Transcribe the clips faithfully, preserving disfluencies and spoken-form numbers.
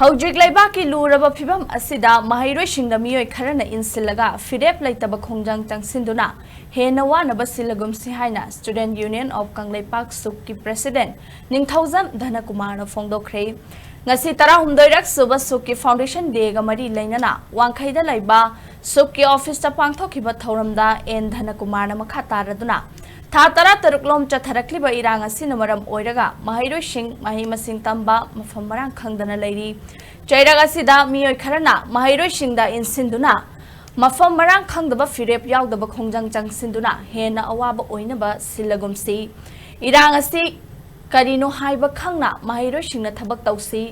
ꯍꯧꯖꯤꯛ ꯂꯩꯕꯥꯛꯀꯤ ꯂꯨꯔꯕ ꯐꯤꯕꯝ ꯑꯁꯤꯗ ꯃꯍꯩꯔꯣꯏꯁꯤꯡꯗ ꯃꯤꯑꯣꯏ ꯈꯔꯅ ꯏꯟꯁꯤꯜꯂꯒ ꯐꯤꯔꯦꯞ ꯂꯩꯇꯕ ꯈꯣꯡꯖꯪ ꯆꯪꯁꯤꯟꯗꯨꯅ ꯍꯦꯟꯅ ꯋꯥꯅꯕ ꯁꯤꯜꯂꯒꯨꯝꯁꯤ ꯍꯥꯏꯅ Student Union of Kangleipak ꯁꯨꯛꯀꯤ President ꯅꯤꯡꯊꯧꯖꯝ ꯙꯅꯀꯨꯃꯥꯔꯅ ꯐꯣꯡꯗꯣꯛꯈ꯭ꯔꯦ꯫ ꯉꯁꯤ ꯇꯔꯥꯍꯨꯝꯗꯣꯏꯔꯛ ꯁꯨꯕ ꯁꯨꯛꯀꯤ Foundation Dayꯒ ꯃꯔꯤ ꯂꯩꯅꯅ ꯋꯥꯡꯈꯩꯗ ꯂꯩꯕ ꯁꯨꯛꯀꯤ officeꯇ ꯄꯥꯡꯊꯣꯛꯈꯤꯕ ꯊꯧꯔꯝꯗ ꯑꯦꯟ ꯙꯅꯀꯨꯃꯥꯔꯅ ꯃꯈꯥ ꯇꯥꯔꯗꯨꯅ ꯊꯥ ꯇꯔꯥꯇꯔꯨꯛ ꯂꯣꯝ ꯆꯠꯊꯔꯛꯂꯤꯕ ꯏꯔꯥꯡ ꯑꯁꯤꯅ ꯃꯔꯝ ꯑꯣꯏꯔꯒ ꯃꯍꯩꯔꯣꯏꯁꯤꯡ ꯃꯍꯩ ꯃꯁꯤꯡ ꯇꯝꯕ ꯃꯐꯝ ꯃꯔꯥꯡ ꯈꯪꯗꯅ ꯂꯩꯔꯤ꯫ ꯆꯩꯔꯛ ꯑꯁꯤꯗ ꯃꯤꯑꯣꯏ ꯈꯔꯅ ꯃꯍꯩꯔꯣꯏꯁꯤꯡꯗ ꯏꯟꯁꯤꯟꯗꯨꯅ ꯃꯐꯝ ꯃꯔꯥꯡ ꯈꯪꯗꯕ ꯐꯤꯔꯦꯞ ꯌꯥꯎꯗꯕ ꯈꯣꯡꯖꯪ ꯆꯪꯁꯤꯟꯗꯨꯅ ꯍꯦꯟꯅ ꯑꯋꯥꯕ ꯑꯣꯏꯅꯕ ꯁꯤꯜꯂꯒꯨꯝꯁꯤ꯫ ꯏꯔꯥꯡ ꯑꯁꯤ ꯀꯔꯤꯅꯣ ꯍꯥꯏꯕ ꯈꯪꯅ ꯃꯍꯩꯔꯣꯏꯁꯤꯡꯅ ꯊꯕꯛ ꯇꯧꯁꯤ꯫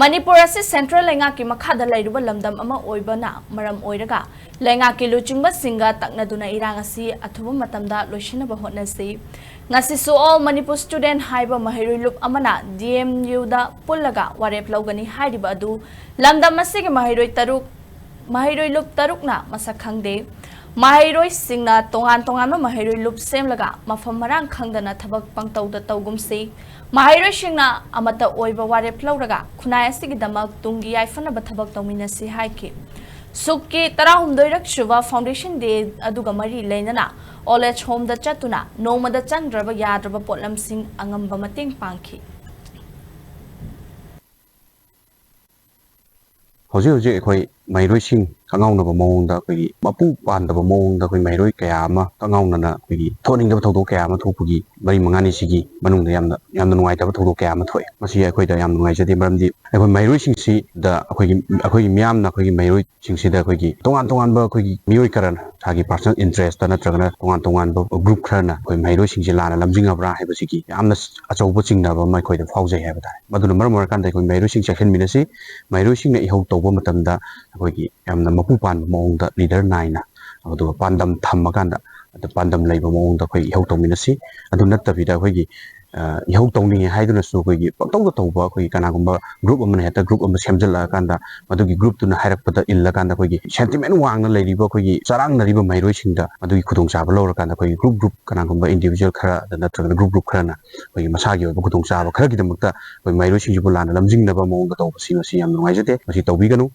ꯃꯅꯤꯄꯨꯔ ꯑꯁꯤ central ꯂꯩꯉꯥꯛꯀꯤ ꯃꯈꯥꯗ ꯂꯩꯔꯨꯕ ꯂꯝꯗꯝ ꯑꯃ ꯑꯣꯏꯕꯅ ꯃꯔꯝ ꯑꯣꯏꯔꯒ ꯂꯩꯉꯥꯛꯀꯤ ꯂꯨꯆꯤꯡꯕꯁꯤꯡꯒ ꯇꯛꯅꯗꯨꯅ ꯏꯔꯥꯡ ꯑꯁꯤ ꯑꯊꯨꯕ ꯃꯇꯝꯗ ꯂꯣꯏꯁꯤꯟꯅꯕ ꯍꯣꯠꯅꯁꯤ꯫ ꯉꯁꯤꯁꯨ All Manipur Student ꯍꯥꯏꯕ ꯃꯍꯩꯔꯣꯏ ꯂꯨꯞ ꯑꯃꯅ D M Uꯗ ꯄꯨꯜꯂꯒ ꯋꯥꯔꯦꯞ ꯂꯧꯒꯅꯤ ꯍꯥꯏꯔꯤꯕ ꯑꯗꯨ ꯂꯝꯗꯝ ꯑꯁꯤꯒꯤ ꯃꯍꯩꯔꯣꯏ ꯇꯔꯨꯛ, ꯃꯍꯩꯔꯣꯏ ꯂꯨꯞ ꯇꯔꯨꯛꯅ ꯃꯁꯛ ꯈꯪꯗꯦ꯫ ꯃꯍꯩꯔꯣꯏꯁꯤꯡꯅ ꯇꯣꯉꯥꯟ ꯇꯣꯉꯥꯟꯕ ꯃꯍꯩꯔꯣꯏ ꯂꯨꯞ ꯁꯦꯝꯂꯒ ꯃꯐꯝ ꯃꯔꯥꯡ ꯈꯪꯗꯅ ꯊꯕꯛ ꯄꯪꯇꯧꯗ ꯇꯧꯒꯨꯝꯁꯤ꯫ ꯃꯍꯩꯔꯣꯏꯁꯤꯡꯅ ꯑꯃꯠꯇ ꯑꯣꯏꯕ ꯋꯥꯔꯦꯞ ꯂꯧꯔꯒ ꯈꯨꯟꯅꯥꯏ ꯑꯁꯤꯒꯤꯗꯃꯛ ꯇꯨꯡꯒꯤ ꯌꯥꯏꯐꯅꯕ ꯊꯕꯛ ꯇꯧꯃꯤꯟꯅꯁꯤ ꯍꯥꯏꯈꯤ꯫ ꯁꯨꯛꯀꯤ ꯇꯔꯥꯍꯨꯝꯗꯣꯏꯔꯛ ꯁꯨꯕ Foundation Day ꯑꯗꯨꯒ ꯃꯔꯤ ꯂꯩꯅꯅ Old Age Homeꯗ ꯆꯠꯇꯨꯅ ꯅꯣꯡꯃꯗ ꯆꯪꯗ꯭ꯔꯕ ꯌꯥꯗ꯭ꯔꯕ ꯄꯣꯠꯂꯝꯁꯤꯡ ꯑꯉꯝꯕ ꯃꯇꯦꯡ ꯄꯥꯡꯈꯤ꯫ ꯍꯧꯖꯤꯛ ꯍꯧꯖꯤꯛ ꯑꯩꯈꯣꯏ ꯃꯍꯩꯔꯣꯏꯁꯤꯡ ꯀꯉꯥꯎꯅꯕ ꯃꯑꯣꯡꯗ, ꯑꯩꯈꯣꯏꯒꯤ ꯃꯄꯨ ꯄꯥꯟꯗꯕ ꯃꯑꯣꯡꯗ ꯑꯩꯈꯣꯏ ꯃꯍꯩꯔꯣꯏ ꯀꯌꯥ ꯑꯃ ꯀꯉꯥꯎꯅꯅ ꯑꯩꯈꯣꯏꯒꯤ ꯊꯣꯛꯍꯟꯅꯤꯡꯗꯕ ꯊꯧꯗꯣꯛ ꯀꯌꯥ ꯑꯃ ꯊꯣꯛꯄꯒꯤ ꯃꯔꯤ ꯃꯉꯥꯅꯤꯁꯤꯒꯤ ꯃꯅꯨꯡꯗ ꯌꯥꯝꯅ, ꯌꯥꯝꯅ ꯅꯨꯡꯉꯥꯏꯇꯕ ꯊꯧꯗꯣꯛ ꯀꯌꯥ ꯑꯃ ꯊꯣꯛꯑꯦ꯫ ꯃꯁꯤ ꯑꯩꯈꯣꯏꯗ ꯌꯥꯝ ꯅꯨꯡꯉꯥꯏꯖꯗꯦ, ꯃꯔꯝꯗꯤ ꯑꯩꯈꯣꯏ ꯃꯍꯩꯔꯣꯏꯁꯤꯡꯁꯤꯗ ꯑꯩꯈꯣꯏꯒꯤ, ꯑꯩꯈꯣꯏꯒꯤ ꯃꯤꯌꯥꯝꯅ ꯑꯩꯈꯣꯏꯒꯤ ꯃꯍꯩꯔꯣꯏꯁꯤꯡꯁꯤꯗ ꯑꯩꯈꯣꯏꯒꯤ ꯇꯣꯉꯥꯟ ꯇꯣꯉꯥꯟꯕ ꯑꯩꯈꯣꯏꯒꯤ ꯃꯤꯑꯣꯏ ꯈꯔꯅ ꯏꯁꯥꯒꯤ personal interestꯇ ꯅꯠꯇ꯭ꯔꯒꯅ ꯇꯣꯉꯥꯟ ꯇꯣꯉꯥꯟꯕ group ꯈꯔꯅ ꯑꯩꯈꯣꯏ ꯃꯍꯩꯔꯣꯏꯁꯤꯡꯁꯦ ꯂꯥꯟꯅ ꯂꯝꯖꯤꯡꯉꯕ꯭ꯔꯥ ꯍꯥꯏꯕꯁꯤꯒꯤ ꯌꯥꯝꯅ ꯑꯆꯧꯕ ꯆꯤꯡꯅꯕ ꯑꯃ ꯑꯩꯈꯣꯏꯗ ꯐꯥꯎꯖꯩ ꯍꯥꯏꯕ ꯇꯥꯔꯦ꯫ ꯃꯗꯨꯅ ꯃꯔꯝ ꯑꯣꯏꯔꯀꯥꯟꯗ ꯑꯩꯈꯣꯏ ꯃꯍꯩꯔꯣꯏꯁꯤꯡ ꯆꯦꯛꯁꯤꯟꯃꯤꯟꯅꯁꯤ꯫ ꯃꯍꯩꯔꯣꯏꯁꯤꯡꯅ ꯏꯍꯧ ꯇꯧꯕ ꯃꯇꯝꯗ ꯑꯩꯈꯣꯏꯒꯤ ꯌꯥꯝꯅ ꯃꯄꯨ ꯄꯥꯟꯕ ꯃꯑꯣꯡꯗ leader ꯅꯥꯏꯅ, ꯑꯗꯨꯒ ꯄꯥꯟꯗꯝ ꯊꯝꯃꯀꯥꯟꯗ ꯑꯗ ꯄꯥꯟꯗꯝ ꯂꯩꯕ ꯃꯑꯣꯡꯗ ꯑꯩꯈꯣꯏ ꯏꯍꯧ ꯇꯧꯃꯤꯟꯅꯁꯤ꯫ ꯑꯗꯨ ꯅꯠꯇꯕꯤꯗ ꯑꯩꯈꯣꯏꯒꯤ, ꯑ, ꯏꯍꯧ ꯇꯧꯅꯤꯡꯉꯦ ꯍꯥꯏꯗꯨꯅꯁꯨ ꯑꯩꯈꯣꯏꯒꯤ ꯄꯪꯇꯧꯗ ꯇꯧꯕ, ꯑꯩꯈꯣꯏꯒꯤ ꯀꯅꯥꯒꯨꯝꯕ group ꯑꯃꯅ ꯍꯦꯛꯇ group ꯑꯃ ꯁꯦꯝꯖꯤꯜꯂꯛꯑꯀꯥꯟꯗ ꯃꯗꯨꯒꯤ group ꯇꯨꯅ ꯍꯥꯏꯔꯛꯄꯗ ꯏꯜꯂꯀꯥꯟꯗ ꯑꯩꯈꯣꯏꯒꯤ sentiment ꯋꯥꯡꯅ ꯂꯩꯔꯤꯕ ꯑꯩꯈꯣꯏꯒꯤ ꯆꯔꯥꯡꯅꯔꯤꯕ ꯃꯍꯩꯔꯣꯏꯁꯤꯡꯗ ꯃꯗꯨꯒꯤ ꯈꯨꯗꯣꯡꯆꯥꯕ ꯂꯧꯔꯀꯥꯟꯗ ꯑꯩꯈꯣꯏꯒꯤ group group ꯀꯅꯥꯒꯨꯝꯕ individual ꯈꯔ ꯅꯠꯇ꯭ꯔꯒꯅ group group ꯈꯔꯅ ꯑꯩꯈꯣꯏꯒꯤ ꯃꯁꯥꯒꯤ ꯑꯣꯏꯕ ꯈꯨꯗꯣꯡꯆꯥꯕ ꯈꯔꯒꯤꯗꯃꯛꯇ ꯑꯩꯈꯣꯏ ꯃꯍꯩꯔꯣꯏꯁꯤꯡꯁꯤꯕꯨ ꯂꯥꯟꯅ ꯂꯝꯖꯤꯡꯅꯕ ꯃꯑꯣꯡꯗ ꯇꯧꯕꯁꯤ ꯃꯁꯤ ꯌꯥꯝ ꯅꯨꯡꯉꯥꯏꯖꯗꯦ꯫ ꯃꯁꯤ ꯇꯧꯕꯤꯒꯅꯨ꯫